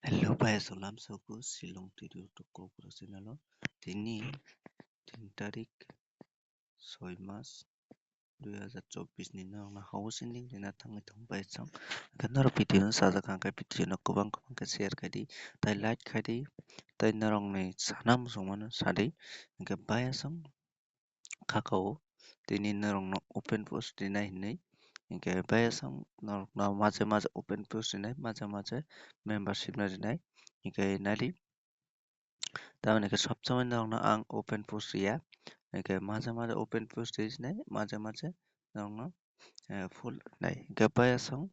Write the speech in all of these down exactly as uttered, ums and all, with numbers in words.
Hello, bai salam soku Shillong Twitter to Kokra channel o. Tini tin tarik soi mas dui hazar chobbish ni norokno house ending rina thangwi thang bai song. Hwnkhe norok video no sajak hwnkhe video no kwbang kwbang khe share khai di, tai like khai di, tai norokni sana muchung mano sa di. Hwnkhe bai song kha o tini norokno open post rinai hinwi. Hwnkhe bai song norokno maje maje open post rinai, maje maje membership no rinai. Hwnkhe nai di. Tamoni khe sob somoi norokno ang open post riya. Hwnkhe maje maje open post rinai, maje maje norokno, eh, full rinai. Hwnkhe bai song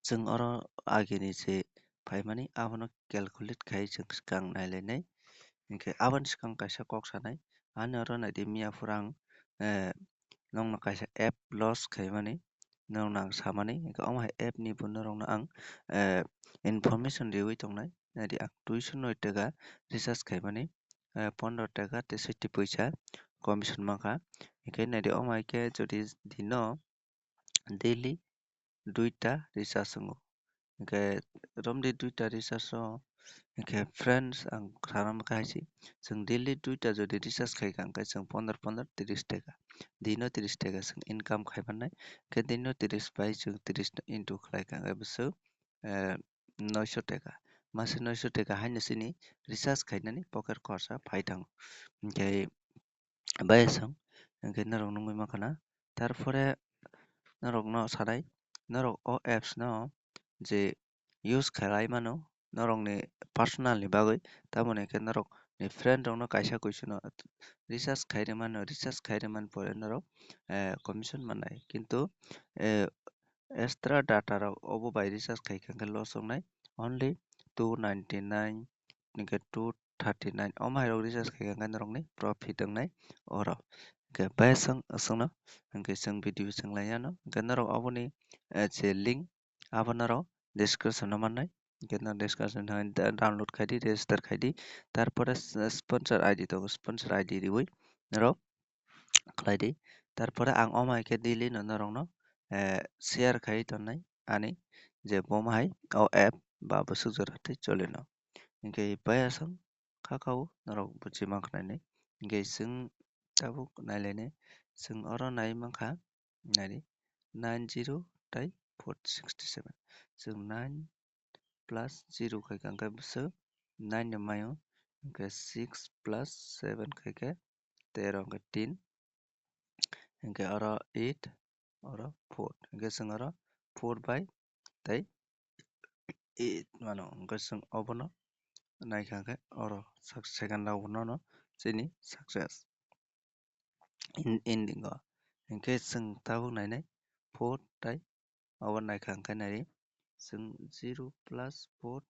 chwng oro agini je phaimani abono calculate khai chwng swkang nailainai. Hwnkhe aboni swkang kaisa kok sanai. Ani oro naidi miya phuru ang, eh, nokno kaisa app launch khaimani, nokno ang samani. Hwnkhe omo hai app ni bo norokno ang, eh, information riwi tongnai. Naidi ang duiso noi taka recharge khaimani, eh, pondro taka tei sixty poisa commission mankha. Hwnkhe naidi omo hai khe jodi dino daily duita recharge wngo. Hwnkhe romdi duita recharge o, hwnkhe friends ang sana mankha hai se, chwng daily duita jodi recharge khaikha hwnkhe chwng pondro pondro tris taka, dino tris taka chwng income khai mannai. Hwnkhe dino tris bai chwng tris no into khlaikha hwnkhe bwswk, eh, noisho taka. Mase noisho taka haino chini recharge khainani pocket khorsa phai thango. Hwnkhe bai song, hwnkhe norok nugwi mankha na. Tarpore norokno sanai, norok o apps no je use khlai mano, norokni personal ni bagwi, tamoni hwnkhe norokni friend rokno kaisa kuisono recharge khai rwmano, recharge khai rwmani pore norok, eh, commission mannai. Kintu, eh, extra data rok obo bai recharge khaikha hwnkhe loss wngnai, only two ninety nine, hwnkhe two thirty nine. Omo hai rok recharge khaikha hwnkhe norokni profit wngnai oro. Hwnkhe bai song, aswkno hwnkhe chwng video chwng lai yano. Hwnkhe norok oboni, eh, je link abo norok description o mannai. Hwnkhe norok description o da-, download khai di, register khai di. Tarpore s-, sponsor I D tongo, sponsor I D riwi norok khlai di. Tarpore ang omo hai khe daily no norokno, eh, share khai tongnai ani je bo omo hai o app ba bwswk jora tei choli no. Hwnkhe bai aswk kha o norok buchi mankha nai. Hwnkhe chwng tabuk nailainai, chwng oro nai mankha, nai di, nine zero tei four sixty seven. Chwng nine plus zero khaikha hwnkhe bwswk nine ni maio, hwnkhe six plus seven khaikhe tero hwnkhe tin, hwnkhe oro eight, oro four, hwnkhe chwng oro four bai tei eight mano, hwnkhe chwng obono naikha hwnkhe oro sak-, second round no chini success. In-, ending o. Hwnkhe chwng tabuk nainai four tei obo naikha hwnkhe nai di chwng zero plus four,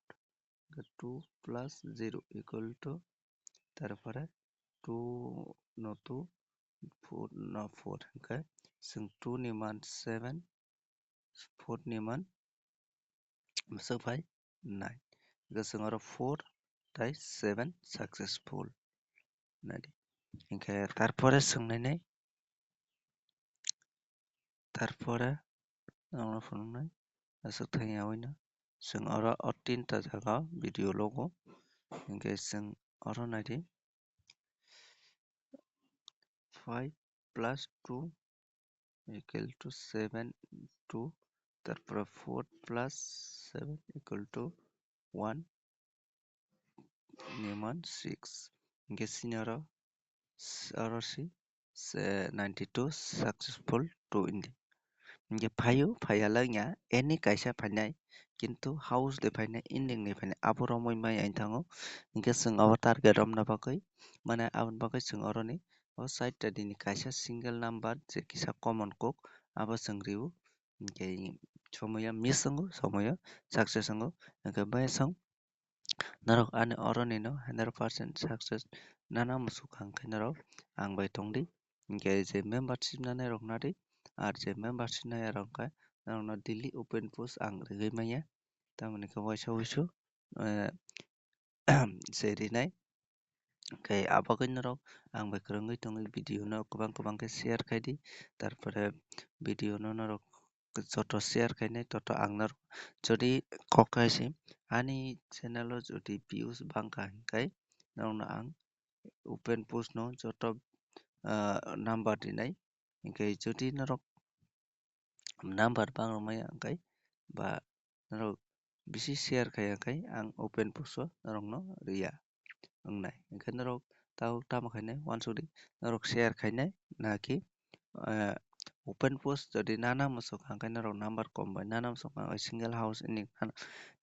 two plus zero equal to, tarpore two no two, four no four, hwnkhe chwng two ni man seven, four ni man bwswk phai nine. Hwnkhe chwng oro four tei seven successful. Nai di. Hwnkhe tarpore chwng nainai, tarpore norokno phunuknai aswk thang yaui no. Chwng oro o tinta jaga o video logo. Hwnkhe chwng oro nai di. Five plus two equal to seven, two, tarpore four plus seven equal to one, ni man six. Hwnkhe chini oro, oro si, se, ninety two successful two ending. Hwnkhe phaio, phaiya langya, any kaisa phainai, kintu house de phainai, ending ni phainai, abo romwi maya wng thango. Hwnkhe chwng abo target romna bagwi, mane aboni bagwi chwng oroni o side ta dini kaisa single number je kisa common kok, abo chwng rio. Hwnkhe somoya miss wngo, somoya success wngo. Hwnkhe bai song norok ani oroni no hundred percent success nana muchuk hwnkhe norok ang bai tongdi. Hwnkhe je membership nanai rok nadi, ar je membership naiya rok khe norokno daily open post ang rigwi manya. Tamoni khe waisa wuisu, eh, se rinai. Khe abagwi norok ang bai kwrwngwi tongwi video no kwbang kwbang khe share khai di, tarpore video no norok joto share khainai, toto ang norok jodi kok khai se Ani channel o jodi views bangkha hinkhai norokno ang open post no joto, ah, number rinai. Hinkhai jodi norok number bangrok maya hinkhai ba norok bisi share khaiya khe ang open post o norokno riya wngnai. Hinkhe norok tabuk tamo khainai uansukdi, norok share khainai naki, eh, open post jodi nana muchung kha hinkhe norok number kom bai nana muchung kha, single house ending nana,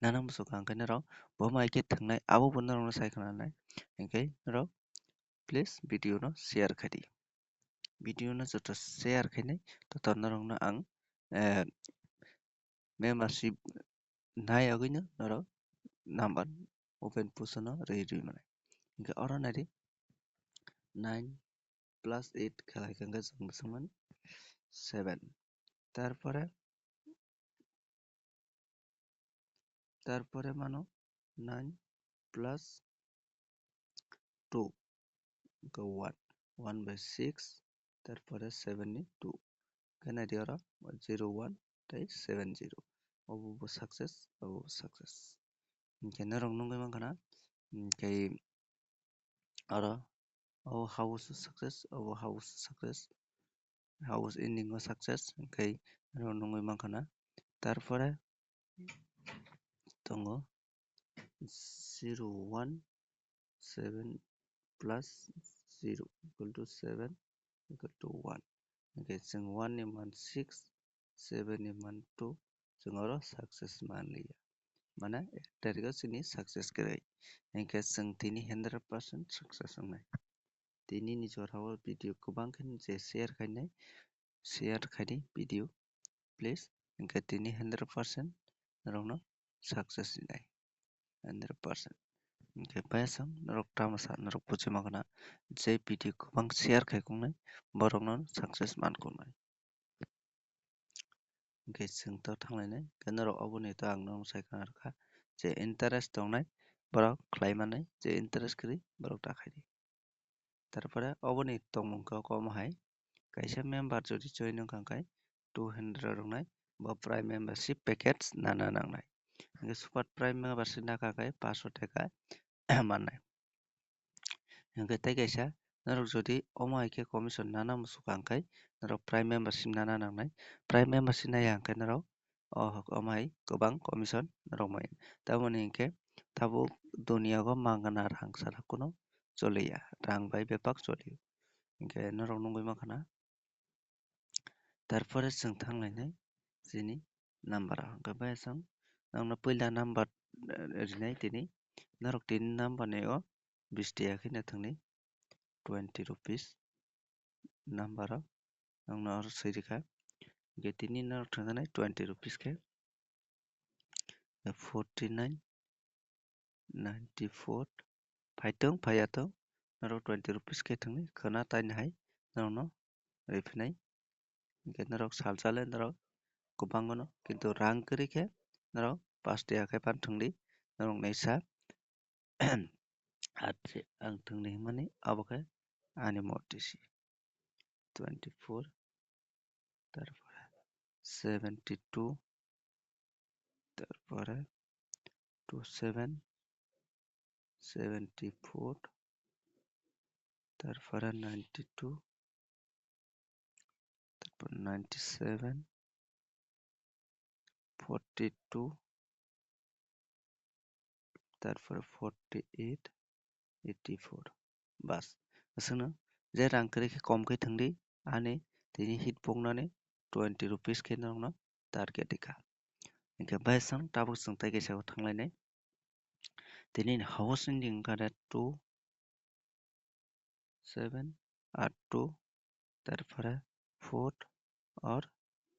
nana muchung kha hinkhe norok bo mai khe thwngnai, abo bo norokno sai khna nai. Hinkhe norok please video no share khaidi. Video no joto share khainai, toto norokno ang, eh, membership nai agwino norok number open post no rwi rwi mwnai. Hinkhe oro naidi nine plus eight khlai khe hinkhe chwng bwswk mano seven. Tarpore, tarpore mano nine plus two, hinkhe one, one by six, tarpore seven ni two. Hinkhe naidi oro zero one tei seven zero. Obo bo success, obo bo success. Hinkhe norok nugwi mankha na, hinkhe oro obo house success, obo house success, house ending o success, hinkhe norok nugwi mankha na. Tarpore tongo zero one, seven plus zero equal to seven equal to one. Hinkhe chwng one ni man six, seven ni man two, chwng oro success manliya. Mane ek tarikh o chini success kwrwi. Hinkhe chwng tini hundred percent success wngnai. Tini ni jora o video kwbang khe je share khainai, share khaidi video please. Hinkhe tini hundred percent norokno success rinai. Hundred percent. Hinkhe bayasang norok tamo sa norok buji mankha na je video kwbang share khai kungnai borokno success man kungnai. Hinkhe chwng to thanglainai, hinkhe norok oboni to ang norok sai khna rwkha je interest tongnai borok khlai mannai, je interest kwrwi borok ta khaidi. Tarpore oboni tongmung khe omo hai, kaisa member jodi join wngkha khe two hundred rwnai, bo Prime membership package nana nangnai. Hinkhe super Prime membership nakha khe paanch sho taka mannai. Hinkhe tei kaisa norok jodi omo hai khe commission nana muchung kha khe norok Prime membership nana nangnai. Prime membership naiya hinkhe norok o hok omo hai kwbang commission rwmai. Tamoni hinkhe tabuk duniya o mangana rang sara kunu choliya, rang bai bebak choliya. Hinkhe norok nugwi mankha na. Tarpore chwng thanglainai chini number o. Hinkhe bayasang nokno puila number, eh, rinai tini. Norok tini number ni o bish taka kheno thangni twenty rupees number o. Nokno oro swi rwkha. Hinkhe tini norok thangjaknai twenty rupees khe forty nine, ninety four, phaitong phaiyathong, norok twenty rupees khe thangni khwna taini hai norokno riphinai. Hinkhe norok salsa le norok kwbang mano, kintu rang kwrwi khe norok paanch taka khe phan thangdi, norok naisa. Ate ang thwngni hwnmani abo khe ani motisi twenty four, tarpore seventy two, tarpore two seven, seventy four, tarpore ninety two, tarpore ninety seven, forty two, tarpore forty eight, eighty four. Bas. Aswkno je rang kwrwi khe kom khe thwngdi, ani tini hit poknani twenty rupees khe norokno target rikha. Hinkhe bayasang tabuk chwng tei kaisa o thanglainai. Tini house ending wngkha de two, seven, eight two, tarpore four or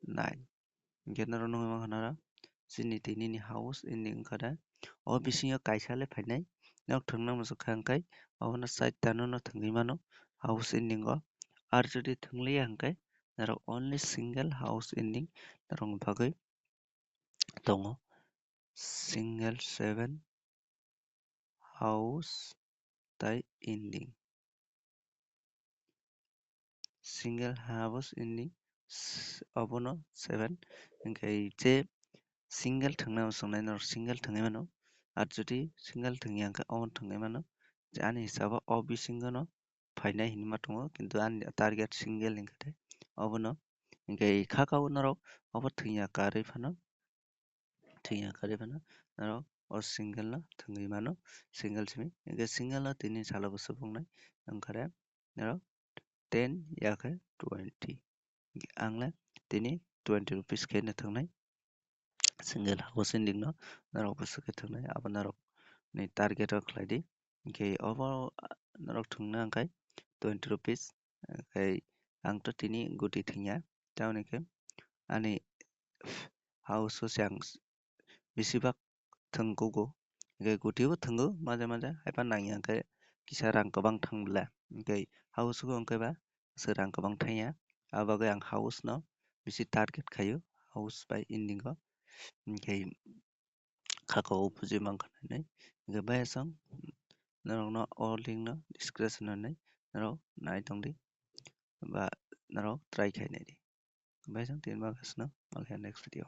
nine. Hinkhe norok nugwi mankha nara chini tini ni house ending wngkha de. O bisingo kaisa le phainai. Norok thwngna muchung kha hinkhe obono side tano no thwngwi mano house ending o. Ar jodi thwngliya hinkhe norok only single house ending norokni bagwi tongo. Single seven house tai ending. Single house ending s-, obono seven. Hinkhe je single thwngna muchungnai norok single thwngwi mano. Ar jodi single thwngya hwnkhe omo thwngwi mano je ani hisabo o bisingo no phainai hinwi ma tongo, kintu ani target single hinkhe obono. Hinkhe kha kha o norok obo thwngya karwi phano, thwngya karwi phano norok o single no thwngwi mano, single simi. Hinkhe single no tini salo bwswk wngnai wngkhare norok ten ya khe twenty. Ang le tini twenty rupees khe no thwngnai. Single house ending no norok bwswk khe thwngnai, abo norok ni target o khlai di. Hinkhe obo norok thwngna hwnkhe twenty rupees, hinkhe ang to tini guti thwngya, tamoni khe ani house o se ang bisi bak thwng kugo, hinkhe guti bo thwngo maja maja, haiphano nangya hinkhe kisa rang kwbang thang bwla, hinkhe house o hinkhe ba se rang kwbang thangya, aboni bagwi ang house no bisi target khaio, house bai ending o, hinkhe kha kha o buji mankha nai, hinkhe bai aswk norok no o link no description o nai norok nai tongdi ba norok try khai naidi, bai aswk tini bagwi aswk no, malkhe next video.